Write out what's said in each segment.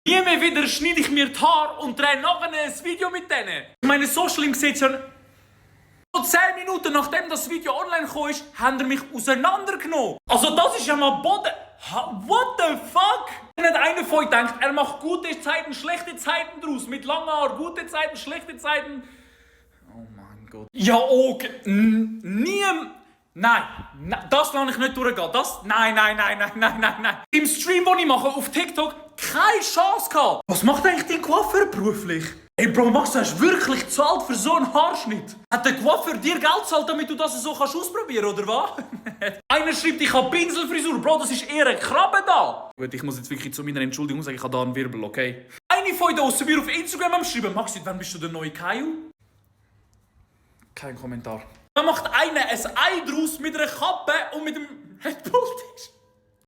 Nie mehr wieder schneide ich mir die Haare und drehe nachher ein Video mit denen. Ich meine, so schlimm sieht es ja. So 10 Minuten nachdem das Video online gekommen ist, haben mich auseinandergenommen. Also das ist ja mal Boden. What the fuck? Wenn nicht einer von euch denkt, er macht gute Zeiten, schlechte Zeiten draus. Mit langen Haaren, gute Zeiten, schlechte Zeiten. Oh mein Gott. Ja, okay. Nein, das lasse ich nicht durchgehen. Nein. Im Stream, den ich mache, auf TikTok, keine Chance gehabt. Was macht eigentlich dein Coiffeur beruflich? Hey Bro, Max, du hast wirklich gezahlt für so einen Haarschnitt? Hat der Coiffeur dir Geld gezahlt, damit du das so ausprobieren kannst, oder was? Einer schreibt, ich habe Pinselfrisur. Bro, das ist eher eine Krabbe da. Gut, ich muss jetzt wirklich zu meiner Entschuldigung sagen, ich habe da einen Wirbel, okay? Eine von euch aus mir auf Instagram am Schreiben. Maxi, wann bist du der neue Caillou? Kein Kommentar. Da macht einer ein Ei draus mit einer Kappe und mit einem Headpultisch.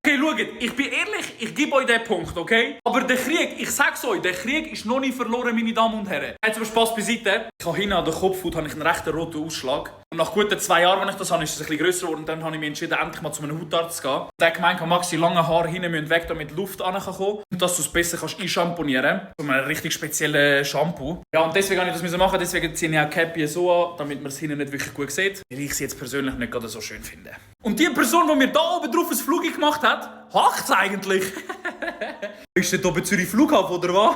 Okay, schaut, ich bin ehrlich, ich gebe euch den Punkt, okay? Aber der Krieg, ich sag's euch, der Krieg ist noch nicht verloren, meine Damen und Herren. Jetzt aber Spass beiseite. Ich habe hinten an der Kopfhaut einen recht roten Ausschlag. Und nach guten 2 Jahren, als ich das habe, ist es ein bisschen grösser geworden. Und dann habe ich mich entschieden, endlich mal zu einem Hautarzt zu gehen. Der hat gemeint, Maxi, lange Haare hinten müssen weg, damit Luft rankommen. Und dass du es besser einschamponieren kannst. So einen richtig speziellen Shampoo. Ja, und deswegen habe ich das machen. Deswegen ziehe ich auch die Cappy so an, damit man es hinten nicht wirklich gut sieht. Weil ich sie jetzt persönlich nicht gerade so schön finde. Und die Person, die mir da oben drauf ein Flug gemacht hat, hackt's eigentlich. Ist das oben Zürich Flughafen, oder was?